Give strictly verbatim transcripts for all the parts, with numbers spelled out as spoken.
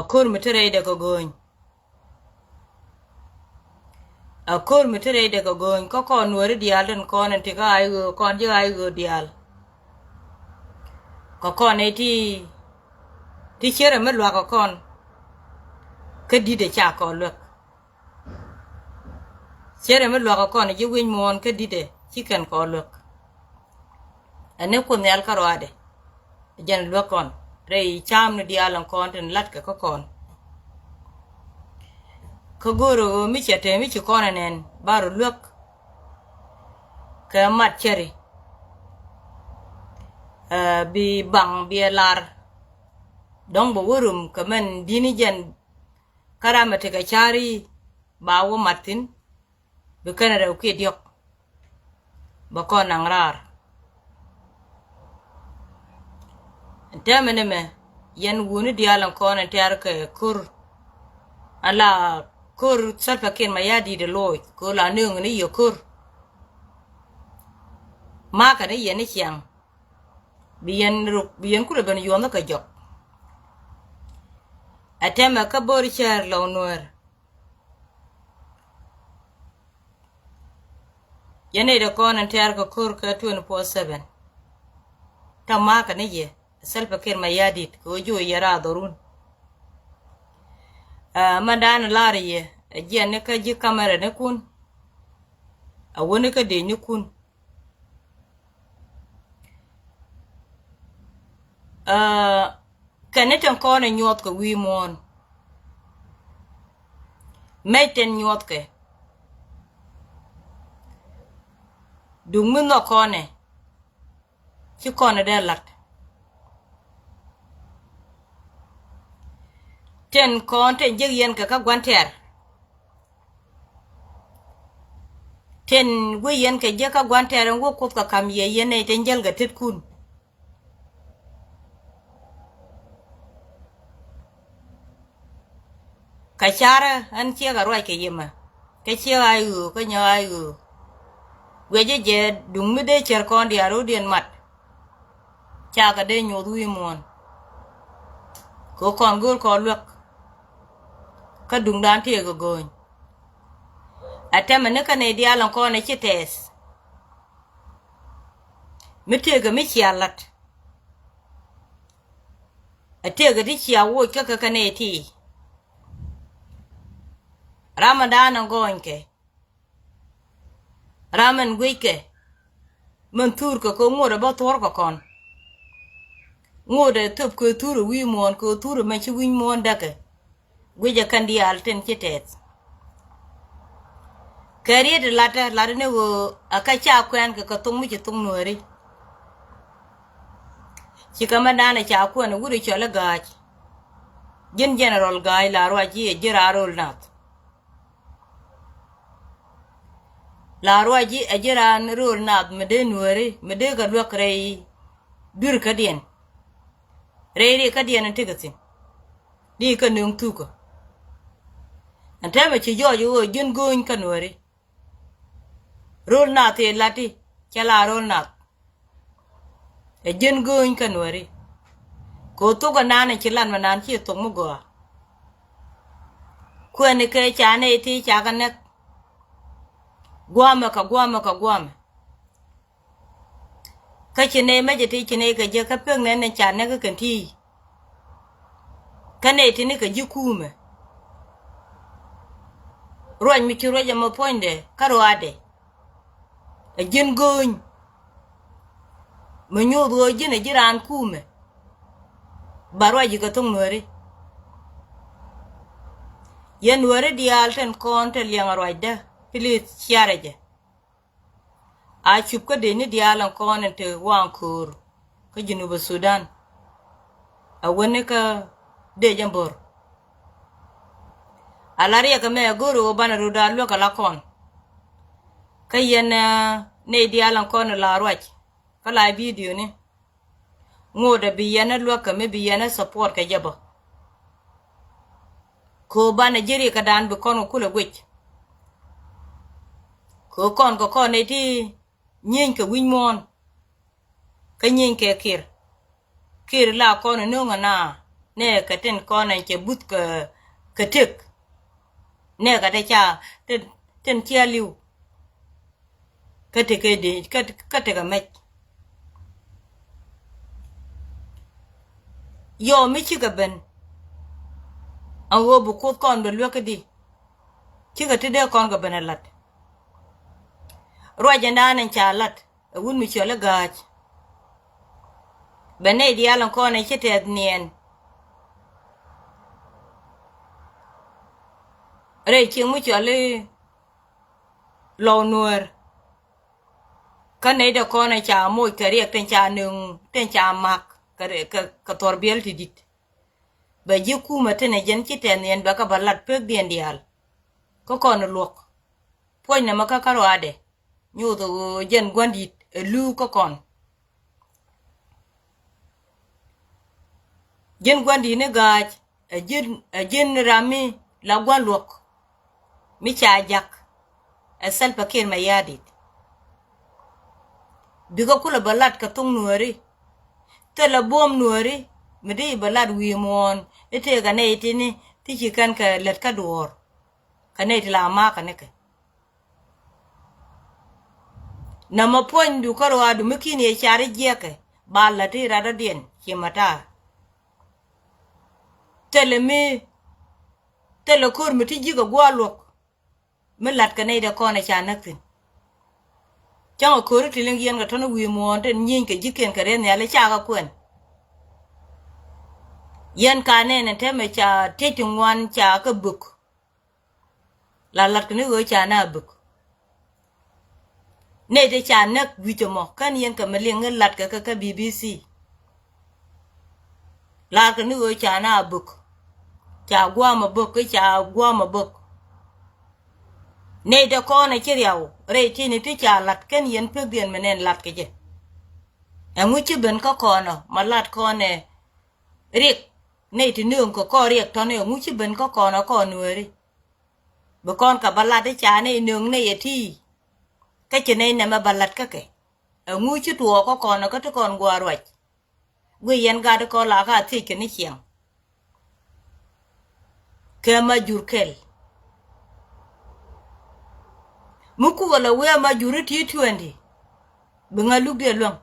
Ako̱r mi te rɛydɛ kɛ go̱o̱ny. Ako̱r mi te rɛydɛ kɛ go̱o̱ny kä kɔn Nuääri diaal tin kɔn in ti kä ay ɣöö kɔn ji̱ ay ɣöö diaal. Kɛ kɔn ɛ ti, ti cierɛ mi luak kɛ kɔn. Kä di̱t ɛ ca kɔn luäk. Cierɛ mi luak kɛ kɔn ji̱ wi̱ny muɔ̱ɔ̱n kä di̱t ɛ ci kɛn kɔn luäk. Ɛn ni Kuoth Nhial kä ruaadɛ. Jɛn luäk kɔn rɛy cam ni diaal in kɔn tin latkɛ kä kɔn. Kä go̱o̱rɛ ɣöö mi cɛ te mi ci kɔn ɛ nɛn ba rɔ luäk. Kɛ mat cɛri. Ɛ, bi baŋ bi ɛ lar. Dɔ̱ŋ bɛ wä rum kɛ mɛn di̱t ni jɛn. Kä ram ɛ tekɛ cari ba wä mat thi̱n. Bi kɛn rɛw kiɛ diɔ̱k. Bɛ kɔn naŋ raar. Tɛmɛ ni mɛ yɛn wuni diaal in kɔn in tɛr kɛ ko̱r. Ala ko̱r Salva Kiir Mayardit loc ko̱r la nööŋ ni yɛ ko̱r. Makɛ ni yɛn ni ciaŋ. Bi yɛn ruk bi yɛn kulɛ ben yuɔ̱n kɛ jɔk. Ɛ tɛmɛ kä bo̱r cɛɛr lɔw Nuäär. Yɛn nɛy dee kɔn in tɛ̈r kɛ ko̱r kɛ twenty four seven. Tɔ ma̱a̱kɛ ni yɛ Salva Kiir Mayardit kɛ ɣöö ji̱ wä yɛ raar dhɔrun. Ɛ, mɛn da̱a̱n in la̱r yɛ ɛ jiɛn ni kä ji̱ kamɛrɛ ni kun. Ɛ wäni kä dec ni kun. Ɛ, kɛn ni tin kɔn in nyuɔth kɛ wi̱i̱ muɔ̱ɔ̱n. Mec tin nyuɔth kɛ. Duŋ mi nhɔk kɔn ɛ. Ci kɔn ɛ dee lat. Tin kɔn tin jiäk yɛn kɛ kä gua̱n tɛ̈r. Tin wä yɛn kɛ jiäk kä gua̱n tɛ̈r in wä Kuoth kɛ ka̱m yɛ yɛn nɛy tin jäl kɛ tetkun. Kä carä ɣän ciek a ruac kɛ yemä. Kä ciek a i̱ ɣöö kä nyɔk a i̱ ɣöö. Guiɛcä jɛ duŋ mi dee cär kɔn diaal ro̱diɛn mat. Cakɛ dee nyoth wi̱i̱ muɔ̱ɔ̱n. Kɛ kɔn go̱o̱r kɔn luäk. Kä duŋdan tëëkɛ go̱o̱ny. Ɛ tɛmɛ ni kä nɛy diaal ɛn kɔn ɛ ci tɛɛth. Mi tëëkɛ mi cia la̱t. Ɛ tëëkɛ ti cia woc kä kɛ kɛ nɛy ti. Ram ɛn da̱a̱n ɛn gɔɔnykɛ. Ram ɛn guickɛ. Mɛn thurkɛ kɛ ŋot ɛ bä thuɔ̱r kɛ kɔn. Ŋot ɛ thöp kɛ thur ɛ wi̱i̱ muɔ̱ɔ̱n kɛ thur ɛ mɛ ci wi̱ny muɔ̱ɔ̱n däkɛ. Guicɛ kɛn diaal tin ci tɛth. Kɛ riet latɛ latɛ ni ɣöö a kä ca kuɛn kɛ kɛ thok mi ci thok nuääri. Ci kɛ mɛ danɛ ca kuɛn wut i̱ cɔl i̱ ga̱a̱c. Ji̱n general ga̱a̱c la ruac ji̱ ɛ ji̱ raar ro̱l nath. La ruac ji̱ ɛ ji̱ raan ro̱l nath mi dee nuääri mi dee kɛ luäk rɛy dui̱r kädiɛn. Rɛy ri kädiɛn in tekɛ thi̱n. Di kä nöŋ thukä. Ɛn tɛmɛ ci jɔɔc ɣöö ji̱n go̱o̱ny kä nuääri. Ro̱l nath i̱ lati cɛ la ro̱l nath. Ɛ ji̱n go̱o̱ny kä nuääri. Kɛ ɣöö thok ɛ naan in ci lat mɛ naan ci thok mi gɔaa. Kuɛni kɛ ca nɛy ti ca kɛ näk. Guamɛ kɛ guamɛ kɛ guamɛ. Kä ci nɛy mecɛ ti ci nɛy kɛ jɛ kä pek nɛn ni ca näk kɛn ti. Kä nɛy ti ni kɛ ji̱ kuumɛ. Ruac mi ci ruac ɛmɛ puɔ̱nydɛ kä ruaadɛ. Ɛ ji̱n go̱o̱ny. Mi nyuuth ɣöö ji̱n ɛ ji̱ raan kuumɛ. Ba ruac ji̱ kɛ thok nuääri. Yɛn nuääri diaal tin kɔn te liɛŋ a ruacdä please ciarɛ jɛ. A cup kä dec ni diaal ɛn kɔn ɛn te waŋ köör kä Junub Sudan. A wen ni kä dec ɛn bo̱r. A la riɛk ɛmɛ a go̱o̱r ɣöö banɛ rut a luäk a la kɔn. Kä yɛn, eh, nɛy diaal ɛn kɔn ɛ la ruac kä la bidioni. Ŋot ɛ bi yɛn ɛ luäk kɛ mi bi yɛn ɛ support kɛ jɛ bä. Kɛ ɣöö banɛ ji̱ riɛk kɛ daan bi kɔn kɛ kulɛ guic. Kɛ ɣöö kɔn kɛ kɔn nɛy ti nyieeny kɛ wi̱ny muɔ̱ɔ̱n. Kä nyieeny kɛ Kiir. Kiir la kɔn ɛ nööŋ ɛ naa. Nɛ kɛ tin kɔn ɛn cɛ buth kɛ, kɛ tëk. Nɛ kɛ te ca, tin, tin cia li̱w. Kä tekɛ di, kä, kä tekɛ mɛc. Yɔ mi cikɛ ben. An ɣöö bi Kuoth kɔn bɛ luäk kä di. Cikɛ ti dee kɔn kɛ ben ɛ lat. Ruac ɛn daan ɛn ca lat. Ɛ wut mi cɔl i̱ Gaac. Bɛ nɛy diaal ɛn kɔn ɛ ci tɛth niɛn. Rɛy cieŋ mi cɔl i̱ Lɔw Nuäär. Kä nɛy dee kɔn ɛ ca moc kɛ riɛk tin ca nöŋ, tin ca mak kɛ, kɛ, kɛ thuɔr biɛl ti di̱t. Bɛ ji̱ kumɛ tin ɛ jɛn ci tɛth niɛn bɛ kɛ bɛ lat pekdiɛn diaal. Kä kɔn ɛ luɔk. Puɔ̱ny nɛmɛ kä kä ruaadɛ. Nyoth ɛ ɣöö jɛn gua̱ndi̱t ɛ luu kä kɔn. Ji̱n gua̱ndi̱t ni Gaac, ɛ ji̱n, ɛ ji̱n ram mi la gua̱n luɔk mi ca jak, ɛ Salva Kiir Mayardit. Bikɛ kulɛ bä lat kɛ thok Nuääri. Thilɛ buɔ̱m Nuääri mi dee bä lat wi̱i̱ muɔ̱ɔ̱n i̱ tëëkɛ nɛy tini ti ci kɛn kɛ lät kä duɔ̱ɔ̱r. Kɛ nɛy ti la ma̱a̱kä nikɛ. Nɔmɔ puɔ̱nydu kä ruaadu mi ki̱n yɛ car i̱ jiɛkɛ ba la̱t i̱ radɔ̱diɛn ci ma̱ta̱a̱. Thilɛ mi, thilɛ ko̱r mi ti ji̱ kɛ gua̱a̱r luɔ̱k mi la̱t kɛ nɛy dee kɔn ɛ ca näk thi̱n. Cäŋ ɛ ko̱ri ti liŋ yɛn kɛ tɔ̱ni wi̱i̱ muɔ̱ɔ̱n tin nyieeny kɛ ji̱kiɛn kɛ rɛy nhial i̱ ca kɛ kuɛn. Yɛn ka nɛn ɛn tɛmɛ ca tiec ti ŋuan ca kɛ bök. La latkɛ ni ɣöö ca na bök. Nɛy ti ca näk wi̱c ɛmɔ kän yɛn kɛ mi liŋ i̱ latkɛ kɛ kä B B C. Latkɛ ni ɣöö ca na bök. Ca gua̱a̱mɛ bök kä ca gua̱a̱mɛ bök. Nɛy ti kɔn ɛ ci riaw rɛy tini ti ca lat kän yɛn pekdiɛn mi nɛn latkɛ jɛ. Ɛŋu ci ben kä kɔn ɔ ma lat kɔn ɛ riɛk. Nɛy ti nööŋ kɛ kɔn riɛk tɔ̱ni ɛŋu ci ben kä kɔn ɔ kɔn Nuääri. Bi kɔn kɛ bä lat i̱ ca nɛy nööŋ nɛy ɛ ti. Kä ci nɛy nɛmɛ bä lat kä kɛ. Ɛŋu ci tuɔɔk kä kɔn kä ti kɔn gua̱a̱r ruac. Guiy yɛn gat kɔn la ka thiec kɛ ni ciɛŋ. Kɛ ma jur kɛl. Mi kukɛ lɛ wee ma jur i̱ ti twenty. Bi ŋa luk diɛ luäŋ.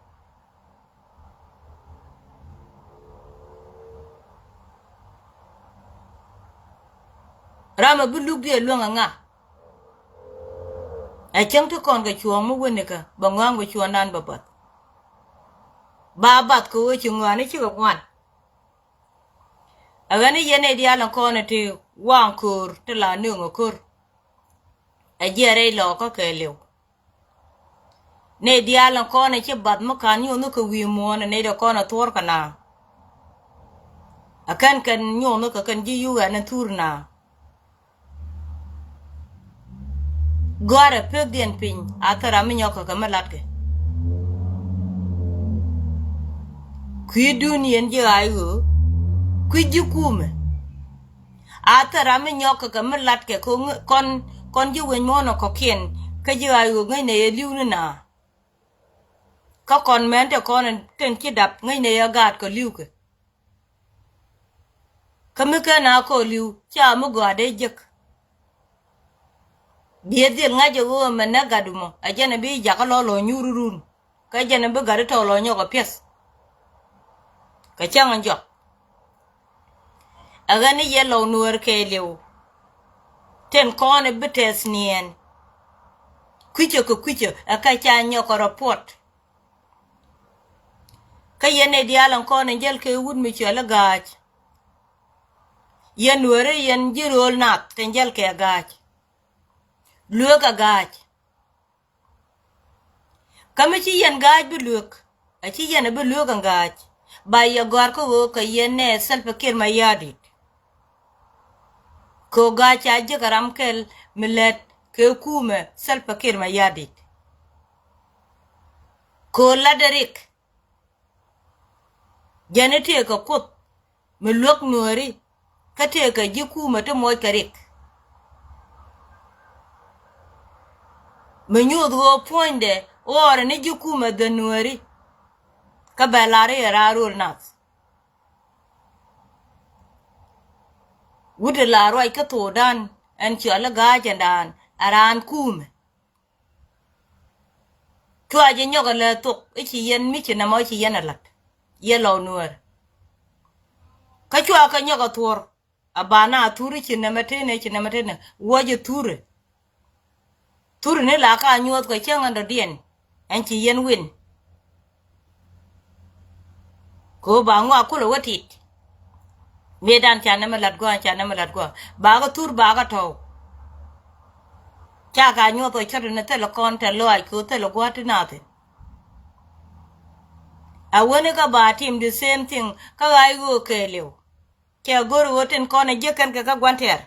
Ram a bi luk diɛ luäŋ a ŋa. Ɛ cäŋ ti kɔn kɛ cuɔ̱ɔ̱ŋ mi wä nikä bɛ ŋɔa̱a̱ŋ bɛ cuɔ̱ɔ̱ŋdan bɛ bath. Ba bath kɛ ɣöö ci ŋɔaani cikɛ ŋuan. Ɛ ɣän i̱ yɛn nɛy diaal in kɔn iti waŋ köör ti la nööŋ ɛ ko̱r. Ɛ jiɛɛr rɛy lɔɔkä kɛɛliw. Nɛy diaal in kɔn i̱ ci bath mi ka̱n nyothni kɛ wi̱i̱ muɔ̱ɔ̱n ɛ nɛy dee kɔn ɛ thuɔ̱ɔ̱r kɛ na. Ɛ kɛn kɛn nyothni kɛ kɛn ji̱ yuk ɛn in thur na. Gɔ̱a̱rɛ pekdiɛn piny a thil ram mi nyɔk kɛ kɛ mi latkɛ. Kui̱dun yɛn ji̱ ɣaac ɣöö kui̱ ji̱ kumɛ. A thil ram mi nyɔk kɛ kɛ mi latkɛ kɛ ŋ-, kɔn, kɔn ji̱ weny muɔ̱ɔ̱n ɔ kɔ̱kiɛn kä ji̱ ɣaac ɣöö ŋäcnɛ yɛ li̱w ni na. Kä kɔn mɛn te kɔn tin ci dap ŋäcnɛ yɛ gaat kɛ li̱w kɛ. Kä mi ken a kɔɔliw ca mi gɔaa dee jek. Biɛ dhil ŋa̱c ɛ ɣöö mɛ nɛ gat mɔ ɛ jɛn ɛ bi jakä lɔ lɔ nyuur run. Kä jɛn ɛ bi gat tɔɔ lɔ nyɔk ɛ piɛth. Kɛ cäŋ ɛ jɔk. Ɛ ɣän i̱ yɛ lɔw nuäär kɛɛliw. Tin kɔn ɛ bi tɛth niɛɛn. Kui̱cä kɛ kui̱cä ɛ kɛ ca nyɔk ɛ rɔ puɔt. Kä yɛn nɛy diaal ɛn kɔn in jäl kɛ wut mi cuɛl i̱ Ga̱a̱c. Yɛn nuääri yɛn ji̱ rööl nath tin jäl kɛ Ga̱a̱c. Lueek ɛ Ga̱a̱c. Kä mi ci yɛn Ga̱a̱c bi lueek, a ci yɛn a bi lueek ɛn Ga̱a̱c. Ba yɛ gɔ̱a̱r kä ɣöö kɛ yɛn nɛ Salva Kiir Mayardit. Kɛ ɣöö Ga̱a̱c ca jiäk ɛ ram kɛl mi lät kɛ kumɛ Salva Kiir Mayardit. Kɛ ɣöö latdɛ rik. Jɛn i̱ tëëkɛ Kuoth mi luäk nuääri kä tëëkɛ ji̱ kumɛ ti moc kɛ rik. Mi nyuuth ɣöö puɔ̱nydɛ ɣɔɔrɛ ni ji̱ kumɛ dhɛ nuääri. Kä bɛ lar i̱ ɛ raar rööl nath. Wut ti la ruac kä thokdan ɛn cɔal i̱ ga̱a̱c ɛn daan a raan kuumɛ. Cua jɛ nyɔk ɛ lɛ thok i̱ ci yɛn mi ci nɛmɔ i̱ ci yɛn ɛ la̱t. Yɛ lɔw nuäär. Kä cua kɛ nyɔk ɛ thuɔ̱r. A ba na thur i̱ ci nɛmɛ tënɛ ci nɛmɛ tënɛ wuɔ̱c ɛ thurɛ. Thurɛ ni la ka nyuɔ̱th kɛ cäŋ ɛn dɔ̱diɛn ɛn ci yɛn win. Kɛ ɣöö ba ŋɔak kulɛ wä tit. Mëëdan ca nɛmɛ la̱t gua̱a̱ ca nɛmɛ la̱t gua̱a̱ ba kɛ thur ba kɛ tɔ̱w. Ca ka nyuɔ̱th kɛ cɔt ni thilɛ kɔn tɛ lɔaac kɛ ɣöö thilɛ gua̱a̱ ti naathin. A wäni kä ba tim the same thing kä ɣa̱c ɣöö kɛɛliw. Cɛ go̱r ɣöö tin kɔn ɛ jiäk kɛn kɛ kä gua̱n tɛ̈r.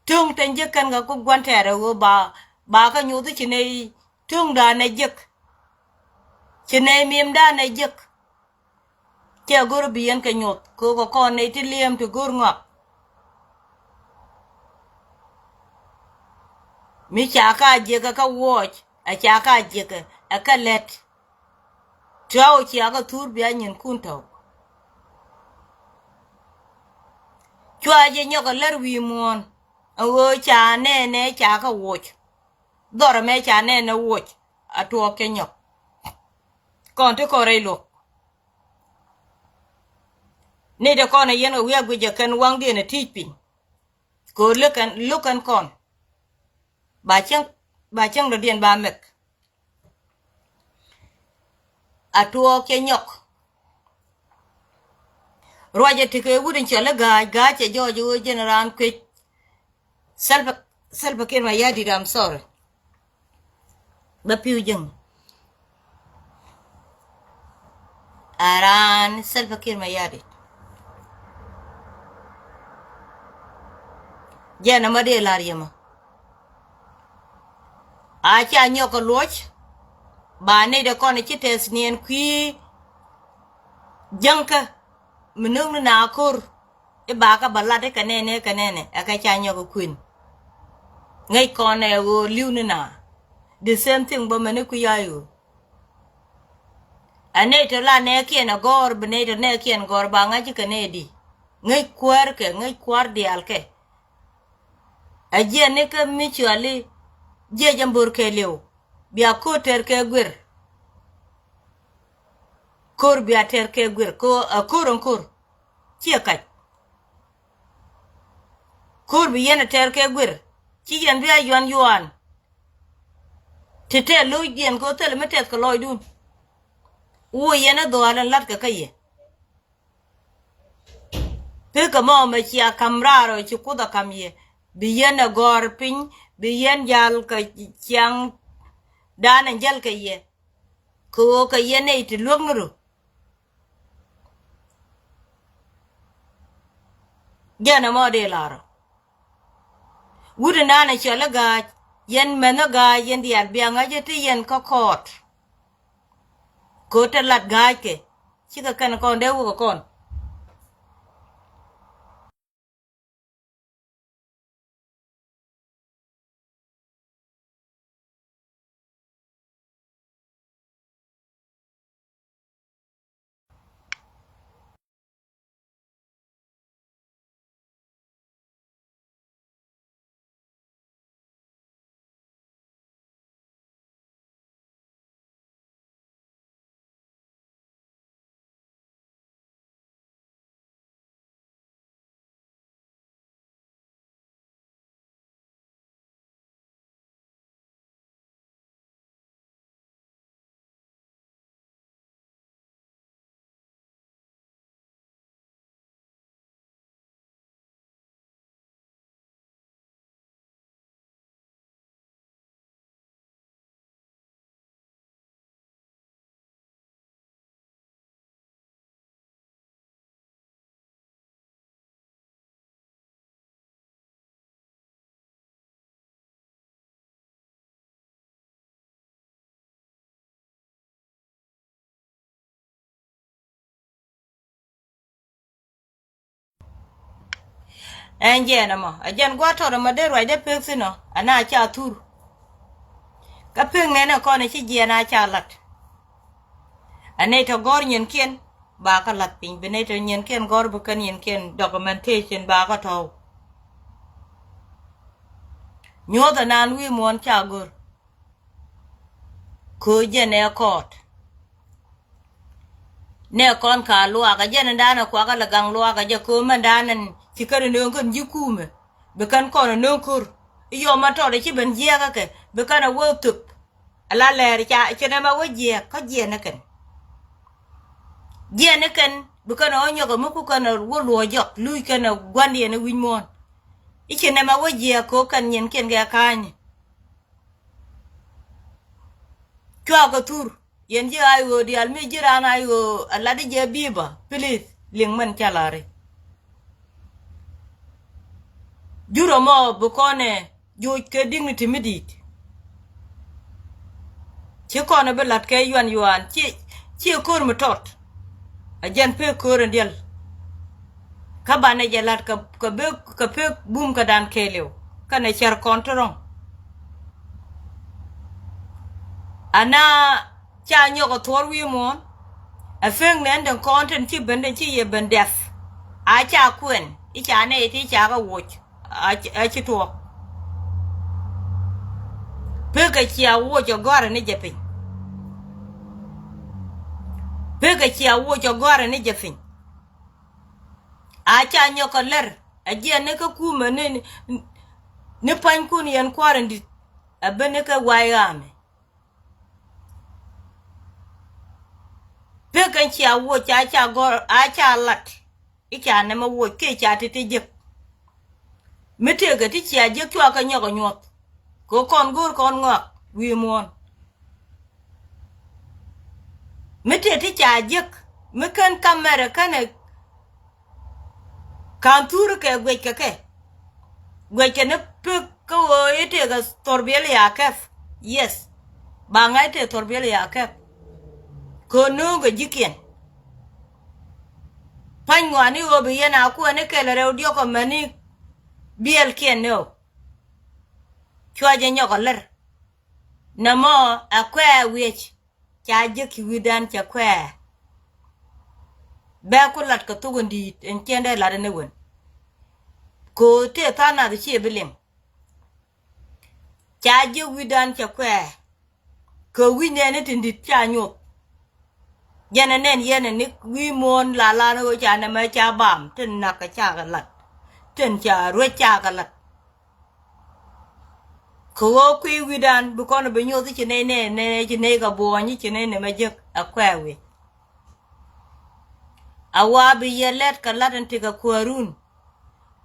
Töŋ tin jiäk kɛn kɛ kä gua̱n tɛ̈r ɛ ɣöö ba ba kä nyuth i̱ ci nɛy töŋdan ɛ jiäk. Ci nɛy mi̱emdan ɛ jiäk. Cɛ go̱r bi yɛn kɛ nyuth kɛ ɣöö kɛ kɔn nɛy ti li̱em ti go̱r ŋɔak. Mi ca ka jiäk ɛ kä wuɔc ɛ ca ka jiäk ɛ kä lɛt. Cua wä ciakä thur bia nyinkun tɔ̱w. Cua jɛ nyɔk a lär wi̱i̱ muɔ̱ɔ̱n. Ɛ ɣöö ca nɛɛnɛ ca kä woc. Dhɔr ɛmɛ ca nɛɛnɛ woc. A tuɔɔk kɛ nyɔk. Kɔn ti kɔn rɛy luɔk. Ni te kɔn ɛ yɛn kɛ wi̱i̱ a guic jɛ kɛn waŋdiɛn ɛ ti̱i̱c piny. Kɛ ɣöö luk kɛn luk kɛn kɔn. Ba cäŋ ba cäŋ dɔ̱diɛn ba mɛk. A tuɔɔk cɛ nyɔk. Ruacɛ tekɛ wut in cɔl i̱ ga̱a̱c ga̱a̱c cɛ jɔɔc i̱ ɣöö jɛn raan kuec. Salva Salva Kiir Mayardit, I'm sorry. Bä pi̱w ji̱ŋ. A raan Salva Kiir Mayardit. Jɛn ɛmɔ dee la̱r yɛmɔ. A ca nyɔk kɛ luɔc. Ba nɛy dee kɔn ci tɛth niɛn kui̱. Jäŋkä mi nööŋni na ko̱r. I̱ bakä bä lat i̱ kɛ nɛnɛ kɛ nɛnɛ ɛ kɛ ca nyɔk i̱ kuën. Ŋäc kɔn ɛ ɣöö li̱w ni na. The same thing bä mɛn i̱ kui̱ ya̱a̱ ɣöö. Ɛ nɛy tɔ la nɛɛkiɛn ɛ gɔ̱r bi nɛy tɔ nɛɛkiɛn gɔ̱r ba ŋa̱c i̱ kɛ nɛy di. Ŋäc kuäärkɛ ŋäc kua̱r diaalkɛ. Ɛ jiɛn ni kä mi cuali jiɛc ɛn bo̱r kɛ li̱w. Bia ko̱r tɛr kɛ guir. Ko̱r bia tɛr kɛ guir ko̱r ɛ ko̱r ɛn ko̱r. Ciɛ kac. Ko̱r bi yɛn ɛ tɛr kɛ guir ci yɛn bia yuan yuan. Ti tɛl lo̱cdiɛn ko̱r thilɛ mi tɛth kɛ lɔcdun. Wä yɛn ɛ dhɔaal ɛn la̱t kɛ kä yɛ. Pekɛ mɔ mɛ cia ka̱m raar ɔ ci Kuoth ɛ ka̱m yɛ. Bi yɛn ɛ gɔ̱r piny bi yɛn jal kɛ ciaŋ. Dan ɛ jäl kɛ yɛ. Kɛ ɣöö kɛ yɛn nɛy ti luäk ni rɔ. Jɛn ɛmɔ dee la̱r ɔ. Wut in dan ɛ cɔl i̱ ga̱a̱c yɛn mɛnh i̱ ga̱a̱c yɛn diaal bia ŋa̱c i̱ ti yɛn kä kɔɔt. Kɛ ɣöö te lat ga̱a̱ckɛ cikɛ kɛn kɔn dee wä kɛ kɔn. Ɛn jɛn ɛmɔ ɛ jɛn gua̱a̱th tɔt ɛmɔ dee ruacdɛ pek thi̱n ɔ ɛn a ca thur. Kä pek nɛn ɛ kɔn ɛ ci jiɛɛn a ca la̱t. Ɛ nɛy tɔ gɔ̱r nyinkiɛn ba kä lath piny, bi nɛy tɔ nyiɛnkiɛn gɔ̱r, bi kɛn nyiɛnkiɛn documentation ba kä tɔ̱w. Nyuɔ̱th ɛnan wi̱i̱ muɔ̱ɔ̱n ca go̱r. Köö jɛn ɛ kɔɔt. Nɛ kɔn ka luaak ɛ jɛn ɛn da̱a̱n ɛ kuakä lɛ gaŋ luaak ɛ jɛ köö mɛn da̱a̱n ɛn ci kɛn ɛ nööŋ kɛn ji̱ kuumɛ. Bi kɛn kɔn ɛ nööŋ ko̱r. I̱ yɔm ma tɔt ɛ ci ben jiɛɛkä kɛ bi kɛn ɛ wä thöp. Ala lɛɛr ca ci nɛmɛ wä jiɛɛk kä jiɛɛn ni kɛn. Jiɛɛn ni kɛn bi kɛn ɛ wä nyɔk ɛ mi ku kɛn ɛ wä luɔɔ jɔk luc kɛn ɛ gua̱ndiɛn ɛ wi̱c muɔ̱ɔ̱n. I̱ ci nɛmɛ wä jiɛɛk köö kɛn nyiɛnkiɛn kɛ ka̱a̱cni. Cuakɛ thur yɛn ji̱ ay ɣöö diaal mi ji̱ raan ay ɣöö a lat i̱ jɛ bi̱i̱ bä, please liŋ mɛn ca la̱ri. Jurɔ mɔ bi kɔn ɛ joc kɛ dignity mi di̱i̱t. Ci kɔn ɛ bi la̱t kɛ yuan yuan ci ci ko̱r mi tɔt. A jɛn pek köör in diɛl. Kä banɛ jɛ la̱t kɛ pek kɛ pek bum kɛ dan kɛɛliw kɛnɛ cɛr kɔn ti rɔ̱ŋ. Ana ca nyɔk a thuɔr wi̱i̱ muɔ̱ɔ̱n. A pek nɛn den kɔn tin ci ben den ci yɛ ben dɛp. A ca kuɛn i̱ ca nɛy ti ca kɛ woc. A ci tuɔɔk. Pekɛ cia woc ɔ gɔ̱a̱rɛ ni jɛ piny. Pekɛ cia woc ɔ gɔ̱a̱rɛ ni jɛ piny. A ca nyɔk ɔ lɛr a jiɛn ni kä kumɛ ni ni panykun yɛn kua̱r in di̱t. A ben ni kä way ɣaamɛ. Pekɛ cia woc a ca gɔ̱r a ca lat. I̱ ca nɛmɛ woc kiɛ ca ti̱ti̱ jiäk. Mi tëëkɛ ti cia jiäk cua kɛ nyɔk ɛ nyuɔth. Kɛ kɔn go̱o̱r kɔn ŋɔak wi̱i̱ muɔ̱ɔ̱n. Mi tëë ti ca jiäk mi kän kamɛrɛ känɛ. Ka̱n thur kɛ guɛc kɛ kɛ guɛc kɛ ni pek kä ɣöö i̱ tëëkɛ thɔrbiɛl ya kɛp. Yes. Ba ŋa̱c tëë thɔrbiɛl ya kɛp. Kɛ nööŋ kɛ ji̱kiɛn. Pa̱ny ŋɔaani ɣöö bi yɛn a kuɛni kɛl rɛw diɔ̱k kɔmɛni biɛlkiɛn ni ɣöö cua jɛ nyɔk ɔ lär. Nɛmɔ ɛ kuɛɛ wi̱i̱c ca jek ci wi̱i̱dan cɛ kuɛɛ. Bɛ ku lat kɛ thok in di̱i̱t ɛn ciɛn dee lat ɛn ɛ wen. Kɛ ɣöö tëë tha̱a̱ŋ nath ciɛ bi liŋ. Ca jiök wi̱i̱dan cɛ kuɛɛ. Kɛ wi̱c nɛɛni tin di̱t ca nyuɔth. Jɛn ɛ nɛn yɛn ɛ ni wi̱i̱ muɔ̱ɔ̱n la lan ɣöö ca nɛmɛ ca bam tin nak kɛ cakɛ lat. Tin ca ruec cakɛ lat. Kɛ ɣöö kui̱ wi̱i̱dan bi kɔn bi nyuɔth i̱ ci nɛy nɛy nɛy ci nɛy kɛ buɔɔny i̱ ci nɛy nɛmɛ jek ɛ kuɛɛ wi̱i̱. A wa bi yɛ lɛt kɛ lat in ti kɛ kuäärun.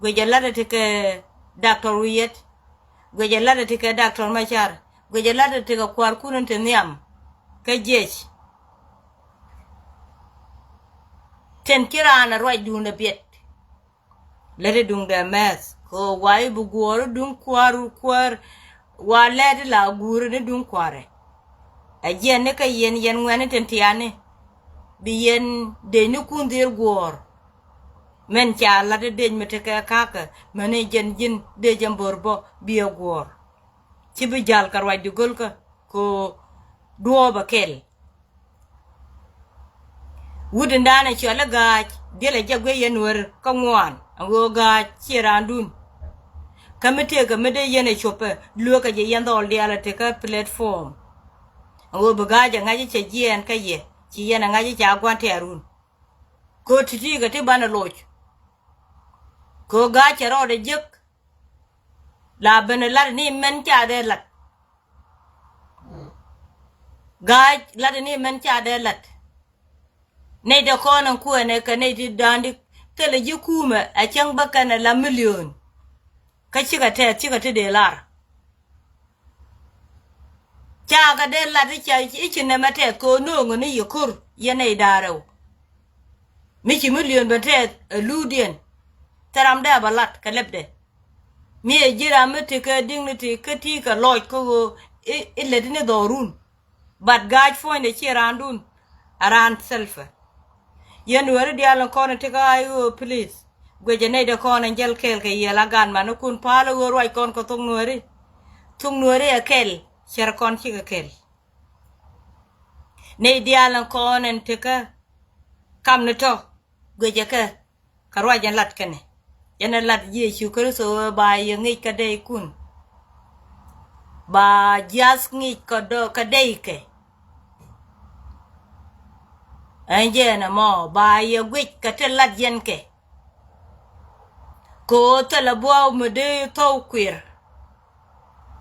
Guic ɛ lat in ti kɛ Doctor Wiyet. Guic ɛ lat in ti kɛ Doctor Macar. Guic ɛ lat in ti kɛ kuäärkun in ti nhiam kä jiec. Tin ci raan ɛ ruacdun ɛ biɛt. Lät i̱ duŋdɛ mɛth kɛ ɣöö wa i̱ bi guɔ̱ɔ̱r i̱ duŋ kua̱r kuäär. Wa lɛt i̱ la guur i̱ ni duŋ kua̱rɛ. Ɛ jiɛn ni kä yɛn yɛn ŋuɛ̈ni tin tiani. Bi yɛn dec ni kun dhil guɔ̱ɔ̱r. Mɛn ca lat i̱ dec mi tekɛ ka̱kä mäni jɛn ji̱n dec ɛn bo̱r bä bi ɛ guɔ̱ɔ̱r. Ci bi ja̱l kɛ ruacdi gölkä kɛ ɣöö duɔ̱ɔ̱p ɛ kɛl. Wut in da̱a̱n ɛ cɔal i̱ Ga̱a̱c diɛl ɛ jɛ guic yɛn Nuäär kä ŋuan ɛn ɣöö Ga̱a̱c ciɛ raandun. Kä mi tëëkɛ mi dee yɛn ɛ copɛ lueekä jɛ yɛn dhɔl diaal ɛ tekä platform. Ɛn ɣöö bi Ga̱a̱c ɛ ŋa̱c i̱ cɛ jiɛɛn kä yɛ ci yɛn ɛ ŋa̱c i̱ ca gua̱n tɛɛrun. Kɛ ɣöö ti̱ti̱ kɛ ti banɛ loc. Kɛ ɣöö Ga̱a̱c cɛ rɔɔdɛ jiäk. La ben ɛ lat ni mɛn ca dee lat. Ga̱a̱c lat ni mɛn ca dee lat. Nɛy dee kɔn ɛn kuɛɛnɛ kɛ nɛy ti da̱a̱n di thilɛ ji̱ kuumɛ ɛ cäŋ bä kɛn ɛ la million. Kä cikɛ tɛth cikɛ ti dee lar. Ca kɛ dee lat i̱ ca i̱ ci nɛmɛ tɛth kɛ ɣöö nööŋä ni yɛ ko̱r yɛn nɛy da̱a̱r rɛw. Mi ci million ben tɛth ɛ luutdiɛn. Thil ram dee a bɛ lat kɛ lɛpdɛ. Mi ɛ ji̱ ram mi tekɛ dignity kä ti kɛ lɔc kä ɣöö i̱ lät ni dhɔrun. But Ga̱a̱c puɔ̱nydɛ ciɛ raandun. A raan thilpɛ. Yɛn Nuääri diaal in kɔn in tekɛ ay ɣöö please. Guicɛ nɛy dee kɔn in jäl kɛɛl kɛ yɛl a gan manikun pa̱a̱l ɣöö ruac kɔn kɛ thok Nuääri. Thok Nuääri ɛ kɛl cɛr kɔn cikɛ kɛl. Nɛy diaal in kɔn in tekä Kam ni tɔ guecɛ kɛ kɛ ruac ɛn lat kɛnɛ. Yɛn ɛ lat Yecu Kritho ɣöö ba yɛ ŋic kɛ dɛykun. Ba jiath ŋic kɛ dɔ kɛ dɛykɛ. Ɛn jɛ ɛn ɛmɔ ba yɛ guic kɛ ti lat yɛn kɛ. Kɛ ɣöö thilɛ buɔ̱ɔ̱k mi dee thɔw kuir